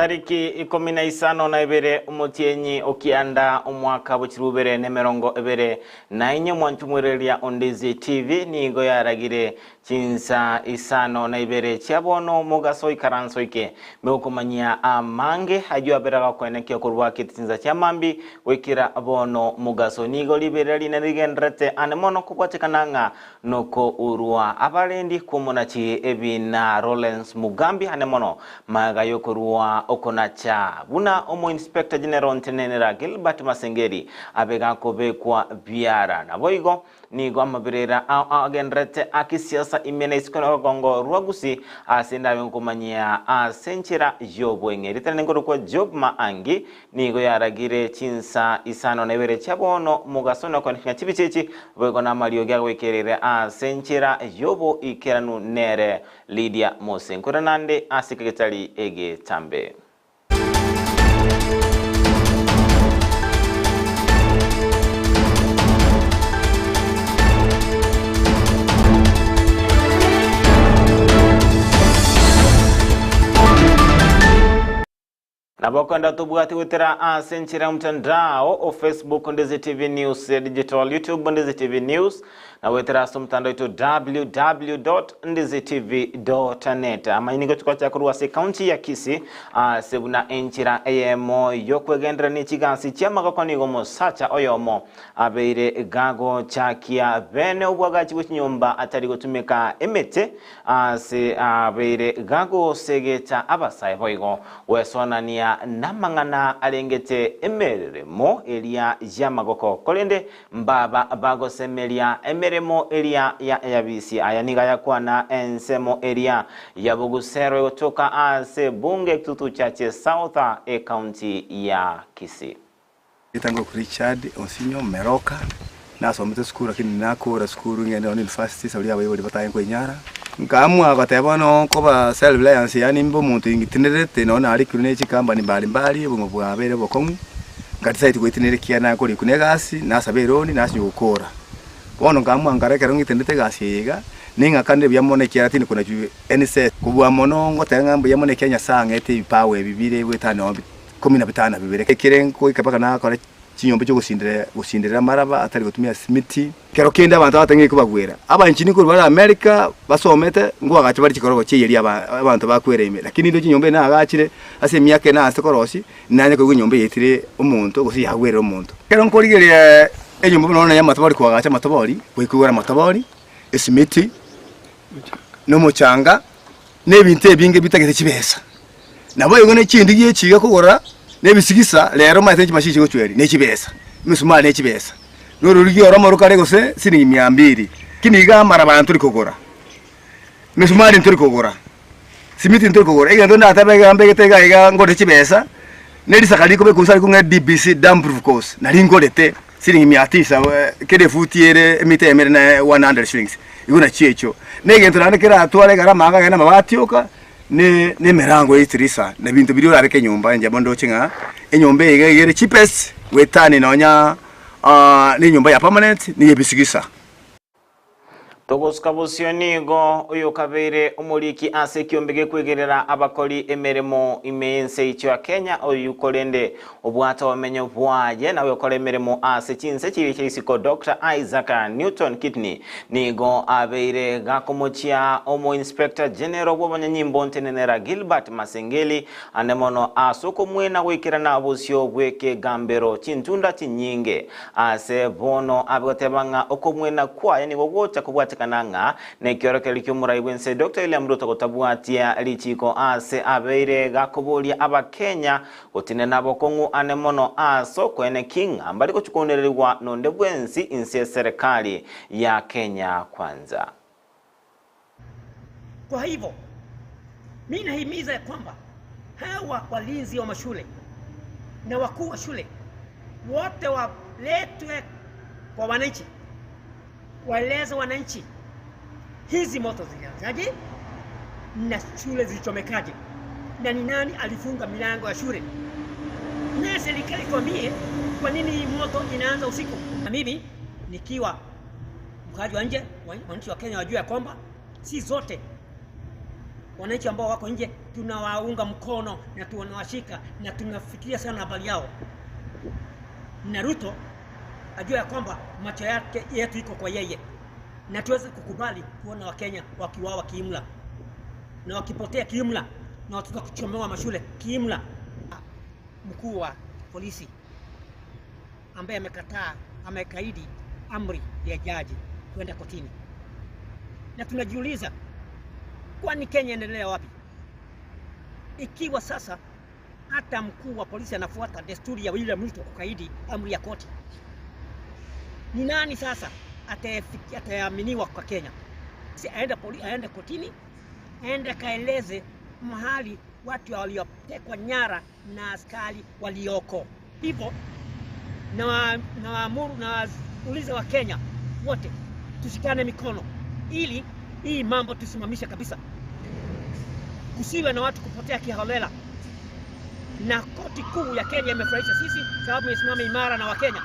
Chitariki 12 omotienyi o kianda omwaka bwe chirubere na 24 omwancho omwereria o Ndizi TV nigo yaragire chinsa 52 chia bono mogaso ikaranso ike megokomanyia amange ayio abere agakoenekia korwa akete chinsa chia mambi goikera bono mogaso nigo riberera rinene rigendererete ane mono kobwatekana ng'a Nokourwa abarendi kw'omonachi ebina Lawrence Mugambi ane mono magega y'okorua okonacha buna omo-inspector general ntenenera Gilbert Masengeli abe gakobekwa biara. Naboigo nigo amabirera ao agendererete a kisiasa ime na isiko n'orogongo rwa Gusii ase ndabe nkomanyia ase enchera y'obweng'e. Ritana nkorokwa Job Maangi Nigo yaragire chinsa 52 chia bono mogaso na koenekina chibicha echi, boigo namariogi agoikerire ase enchera y'oboikeranu nere Lydia Mose. Nkoira nande ase ekegetari egetambe. Nabo kwenda tobwati goetera ase enchera y'omotandao o Facebook Ndizi TV News Digital, YouTube Ndizi TV News, na goetera ase omotandao oito www.ndizitv.net. Amanyini gochikocha korwa ase ekaunti ya Kisii ase buna enchera eyemo y'okwegenderania chigasi chi'amagoko nigo omosacha oyomo abeire gagochakia bene obwagachi bwe chinyomba atari gotumeka emete Ase abeire gagosegeta abasae boigo gwesonania namang'ana arengete emeremo eria y'amagoko, korende mbaba bagosemeria emeremo eria ya Yabisi. Aya nigo ayakwana ensemo eria ya Bogusero egotoka ase bunge Kitutu Chache South, ecounty ya Kisii. Etang'o Richard Osinyo Meroka, nasomete esukuru lakini nakora esukuru ng'ende nonye university sababu ya abaibori batanye koinyara. Nkaamua goteba bono nkoba self reliance yaani mbe omonto ingitinerete nonye narikirwe ne chikampani mbali mbali obogima bwabeire obokong'u, nka decide goitineria ekiagera nakorikwa na egasi, nasaba eroni nasinywa gokora. Bono nkaamua nkara ekero ng'itinerete egasi eye iga, ning'akanire buya mono ekiagera tindi konachwa any cent. Kobua mono ngoteba ng'a mbuya mono ekiagera Nyasaye ang'ete ebipawa ebi bire goetania nonye ikomi na bitano na bibere. Ekere ngoika mpaka nakora chinyomba chi'ogosinderera gosinderera amaraba atari gotumia simiti. Kero kende abanto abatang'ani kobagwera, abanchini korwa bare Amerika basomete, nkoagacha bare chikorogo chi'eyeri aba abanto bakwera ime. Lakini intwe chinyomba eye naagachire ase emiaka ene ase korosia, nanye koigwa enyomba eye yaitire omonto gose yagwerire omonto. Ekero nkorigereria enyomba buna bono y'amatobori koagacha amatobori, goika oigore amatobori, esimiti, na omochanga, na ebinto ebinge bitagete chibesa. Naboigo ne chindigi echi iga kogora na ebisigisa, rero omanyete ne chimashini chigochweria ne chibesa, emesumari ne chibesa, na ororigi oromo rokare gose siringi mia mbiri, lakini iga amaraba aya ntori kogora, emesumari ntori kogora, simiti ntori kogora, egento ndatebe iga mbegete iga iga ngore chibesa, ne risaka rikobekwa inse aria ng'a DBC damp proof course, nari ngorete siringi mia tisa kera efuti ere emita eyemo ere na 100 shillings, igo nachio echio. Na egento naende keratware egarama iga na amabati oka. ne nemerango ye chitirisa, na ebinto biria orabeke nyomba, inche bono ndoche ng'a enyomba eye iga ere cheapest goetania nonya na enyomba ya permanent na eyebisigisa. Togosuka bosio nigo oyokabeire omoriki ase ekiombe gekwegerera abakori emeremo ime y'ense yaito ya Kenya oyio korende obwate obomenyo bwaye na oyokora emeremo ase chinse chiria chia isiko Doctor Isaac Newton Kitney Nigo abeire gakomochia omo-inspector general bw'abanyanyimbo ntenenera Gilbert Masengeli ande mono ase okomwena goikerana bosio bw'ekegambero chintunda chinyinge. Ase bono abe goteba ng'a okomwena kwaye nigo gocha kobwatekana ng'a nekiorokererio ki'omorai bw'ense Doctor William Ruto gotabwatia richiko ase abeire gakoboria abakenya Gotinena bokong'u ane mono ase okoene ki ng'a mbari gochikonererigwa nonde bwensi inse y'eserekari ya Kenya Kwanza. Kwa hivyo mi nahimiza ya kwamba hawa walinzi wa mashule na wakuu wa shule wote waletwe kwa wananchi, waeleze wananchi hizi moto zilianzaje na shule zilichomekaje na ni nani alifunga milango ya shule, na serikali tuambie kwa nini hii moto inaanza usiku. Na mimi nikiwa mkaaji wa nje, wananchi wa Kenya wajue ya kwamba si zote. Wananchi ambao wako nje tunawaunga mkono na tunawashika na tunafikiria sana habari yao, na Ruto ajue ya kwamba macho yake yetu iko kwa yeye, na tuweze kukubali kuona Wakenya wakiwawa kiimla na wakipotea kiimla na watoto kuchomewa mashule kiimla. Mkuu wa polisi ambaye amekataa, amekaidi amri ya jaji kwenda kotini, na tunajiuliza kwani Kenya inaendelea wapi ikiwa sasa hata mkuu wa polisi anafuata desturi ya William Ruto kukaidi amri ya koti? Ni nani sasa atayeaminiwa kwa Kenya? Si aende poli, aende kotini, aende kaeleze mahali watu waliotekwa nyara na askari walioko. Hivyo na waamuru na waulize wa Kenya wote tushikane mikono ili hii mambo tusimamishe kabisa, kusiwe na watu kupotea kiholela. Na koti kuu ya Kenya imefurahisha sisi sababu imesimama imara na Wakenya.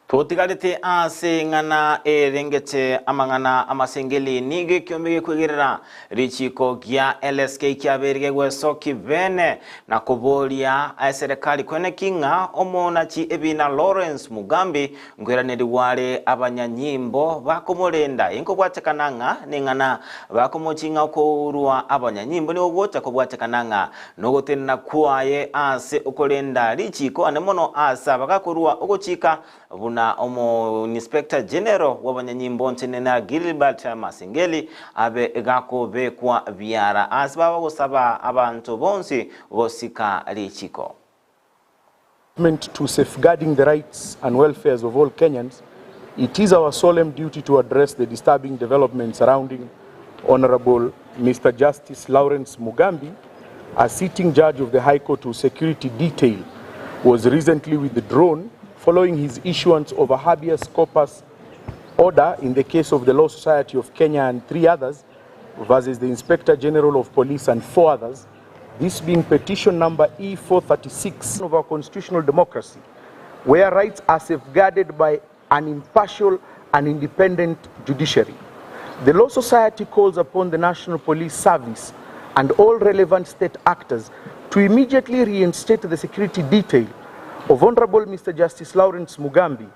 Totigarete ase ng'ana erengete amang'ana amasengeli nigo ekiombe gekwegerera richiko gia LSK kiabeire gegwesoki bene na koboria eserikali kwene king'a omonachi ebina Lawrence Mugambi nkweraneri abanyanyimbo bakomorenda inkobwatekana ng'a ning'ana bakomoching'a okourwa abanyanyimbo nigo gocha kobwatekana ng'a nogotenena kwaye ase okorenda richiko ane mono ase abagakorwa ogochika buna omo inspector general w'abanyanyimbo ntenena Gilbert Masengeli abe gakobekwa biara ase baba gosaba abantu bonsi gosika richiko. Commitment to safeguarding the rights and welfares of all Kenyans, it is our solemn duty to address the disturbing developments surrounding Honorable Mr. Justice Lawrence Mugambi, a sitting judge of the High Court whose security detail was recently withdrawn following his issuance of a habeas corpus order in the case of the Law Society of Kenya and 3 others versus the Inspector General of Police and 4 others, this being petition number E436 of our constitutional democracy, where rights are safeguarded by an impartial and independent judiciary. The Law Society calls upon the National Police Service and all relevant state actors to immediately reinstate the security detail of Honorable Mr. Justice Lawrence Mugambi.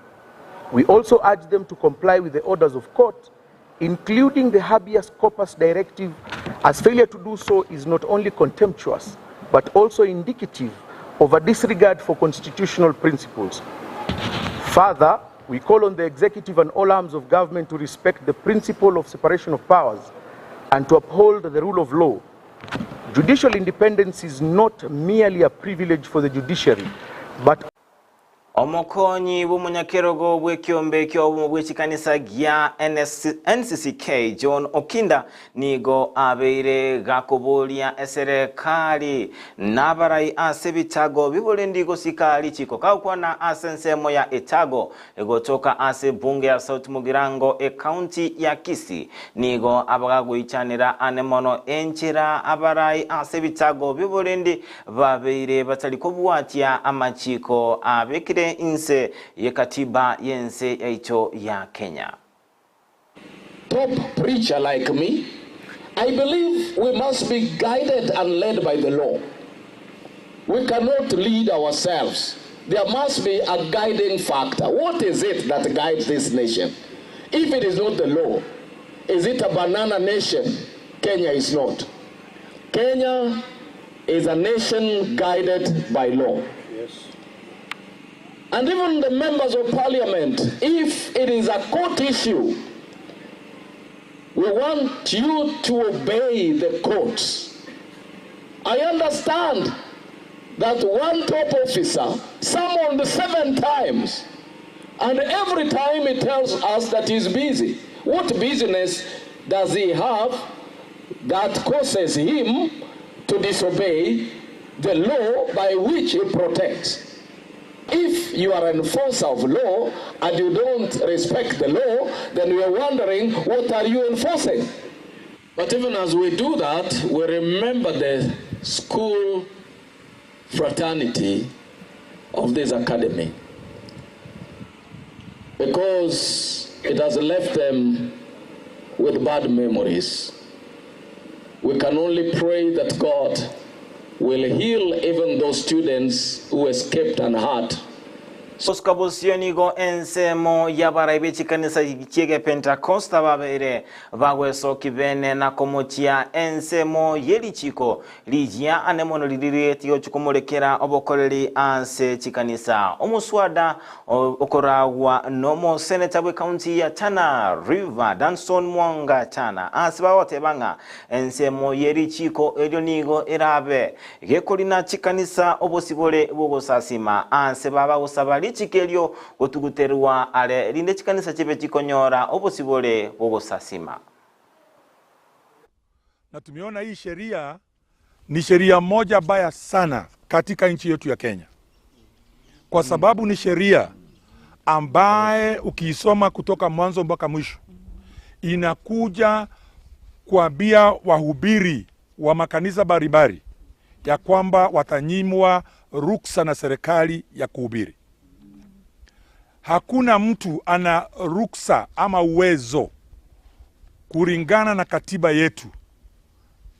We also urge them to comply with the orders of court, including the habeas corpus directive, as failure to do so is not only contemptuous, but also indicative of a disregard for constitutional principles. Further, we call on the executive and all arms of government to respect the principle of separation of powers and to uphold the rule of law. Judicial independence is not merely a privilege for the judiciary, but Omokonyi bw'omunyakerogo bw'ekyombe ky'obumu bw'ekikanisa gya NCCK John Okinda nigo abeire gakoboria eserekari n'abarai ase ebitago biborendi gosika richiko kagokwana ase ensemo ya etago egotoka ase bunge ya South Mugirango ekaunti ya Kisii nigo abagagoichanera ane mono enchera abarai ase ebitago biborendi babeire batari kobwatia amachiko abekire inse ye katiba yense yaito ya Kenya. Top preacher like me, I believe we must be guided and led by the law. We cannot lead ourselves. There must be a guiding factor. What is it that guides this nation? If it is not the law, is it a banana nation? Kenya is not. Kenya is a nation guided by law. Yes. And even the members of parliament, if it is a court issue, we want you to obey the courts. I understand that one top officer summoned 7 times, and every time he tells us that he's busy. What business does he have that causes him to disobey the law by which he protects? If you are an enforcer of law and you don't respect the law, then we are wondering, what are you enforcing? But even as we do that, we remember the school fraternity of this academy, because it has left them with bad memories. We can only pray that God will heal even those students who escaped unhurt. Gosuka bosio nigo ensemo y'abarai be chikanisa chi'Egepentekosta babeire bagwesokia bene na komochia ensemo ye richiko rigiya ane mono ririri tigochia komorekera obokoreri ase chikanisa. Omoswada okoragwa nomoseneta bw'ecounty ya Tana River Danson Mwanga Tana ase bagoteba ng'a ensemo ye richiko erio nigo erabe Gekorina chikanisa obosibore bw'ogosasima, aase baba gosaba richiko erio gotuguterwa are, erinde chikanisa chibe chikonyora obosibore bw'ogosasima. Na tumeona hii sheria ni sheria moja baya sana katika nchi yetu ya Kenya, kwa sababu ni sheria ambaye ukiisoma kutoka mwanzo mpaka mwisho inakuja kuambia wahubiri wa makanisa mbalimbali ya kwamba watanyimwa ruksa na serikali ya kuhubiri. Hakuna mtu ana ruksa ama uwezo kulingana na katiba yetu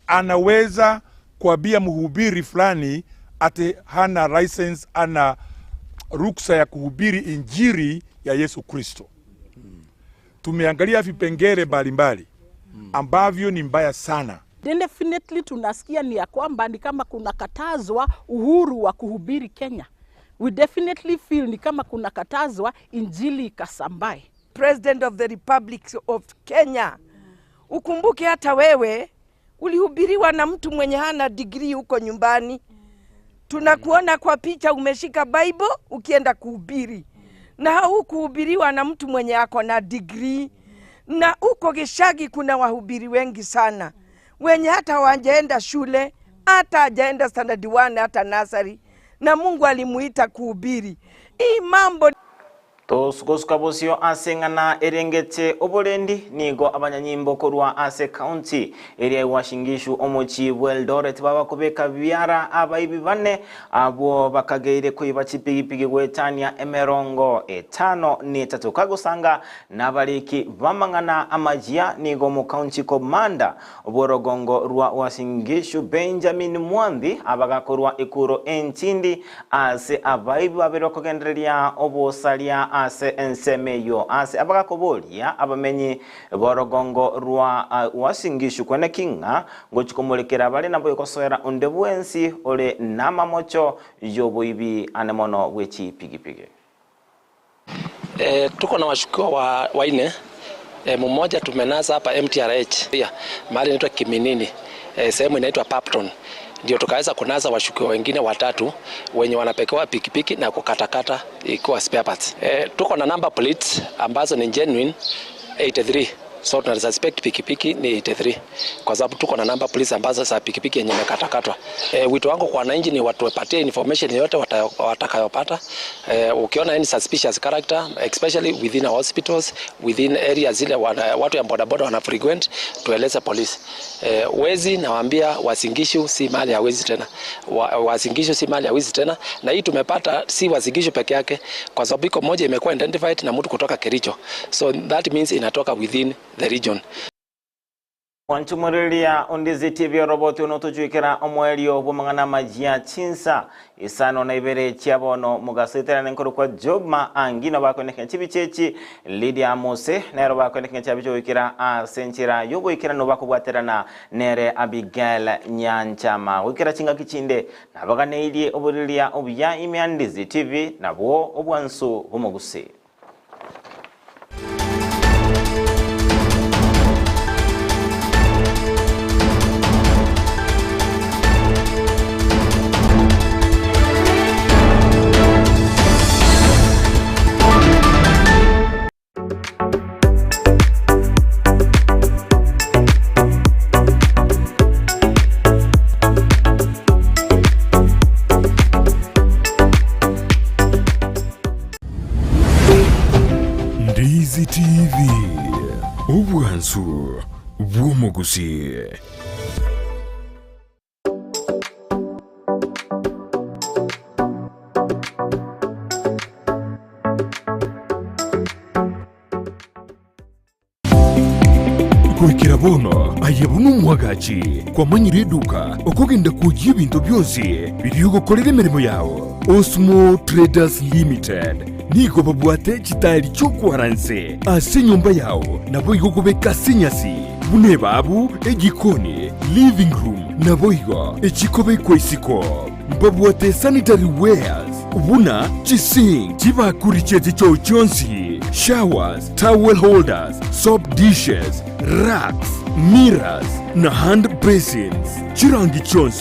anaweza kuambia mhubiri fulani ati hana license, ana ruksa ya kuhubiri injili ya Yesu Kristo. Tumeangalia vipengele mbalimbali ambavyo ni mbaya sana. Definitely tunasikia ni ya kwamba ni kama kunakatazwa uhuru wa kuhubiri Kenya. We definitely feel ni kama kunakatazwa injili ikasambae. President of the Republic of Kenya, ukumbuke hata wewe ulihubiriwa na mtu mwenye hana degree huko nyumbani. Tunakuona kwa picha umeshika Bible ukienda kuhubiri, na haukuhubiriwa na mtu mwenye ako na degree. Na huko Gishagi kuna wahubiri wengi sana wenye hata hawajaenda shule, hata hajaenda standard 1 hata nursery, na Mungu alimuita kuhubiri hii mambo. Tosukosuka bosio ase eng'ana erengete oborendi nigo abanyanyimbo korwa ase county eria Uasin Gishu omochie bwa Eldoret babakobeka biara abaibi bane abwo bakageire koiba chipigipigi goetania emerongo etano na etato kagosanga nabariki b'amang'ana amajia nigo omocounty commander bw'orogongo rwa Uasin Gishu Benjamin Mwanthi abagakorwa ekuro entindi ase abaibi babere okogendereria obosaria ase ensemo eyio ase abagakoboria abamenyi b'orogongo rwa Uasin Gishu kweneki ng'a ngochi komorekera bare nabo ekosoera onde bwensi ore namamocho y'oboibi ane mono bwe chipigipigi. E, tuko na washukiwa wa waine. E, mmoja tumenasa hapa MTRH mahali inaitwa Kiminini, e, sehemu inaitwa Papton, ndio tukaweza kunasa washukiwa wengine watatu wenye wanapekewa pikipiki na kukatakata ikiwa spare parts. E, tuko na number plates ambazo ni genuine 83 so tuna suspect pikipiki ni 83 kwa sababu tuko na number plates ambazo za pikipiki yenye imekatakatwa. E, wito wangu kwa wananchi ni watupatie information yoyote watakayopata. E, ukiona any suspicious character especially within our hospitals, within areas zile watu ya bodaboda wana frequent, tueleze polisi. E, wezi nawaambia Uasin Gishu si mali ya wezi tena. Uasin Gishu si mali ya wizi tena, na hii tumepata si Uasin Gishu peke yake, kwa sababu iko moja imekuwa identified na mtu kutoka Kericho, so that means inatoka within the region. Mwanchumuriria Ondizi TV roboti onotochwikera omoerio bw'amang'ana amajia chinsa isano na ibere chia bono mugasoiterana enkoro kwa Joma Angino bakoneka chibiche echi Lydia Mose nero bakoneka chiabiche goikera ase enchera yogoikerano bakobwaterana nere Abigail Nyanchama goikera chingaki chinde nabaganeirie oboriria obuya ime Ondizi TV nabwo obwansu bomoguse. Ndizi TV, obwansu bw'omogusi. Goikera bono aye buna omwagachi kwamanyire eduka okogenda kwoyia ebinto bionsi biria ogokorera emeremo yao. Osmo Traders Limited nigo babwate chitaeri chi'okwara nse ase enyomba yao naboigo kobeka ase enyasi buna ebabu, ejikoni, living room naboigo echikobekwa isiko. Mbabwate sanitary wares buna chisink, chibakuri chie chichoo chionsi, showers, towel holders, soap dishes, racks, mirrors na hand basins. Chirangi chionsi.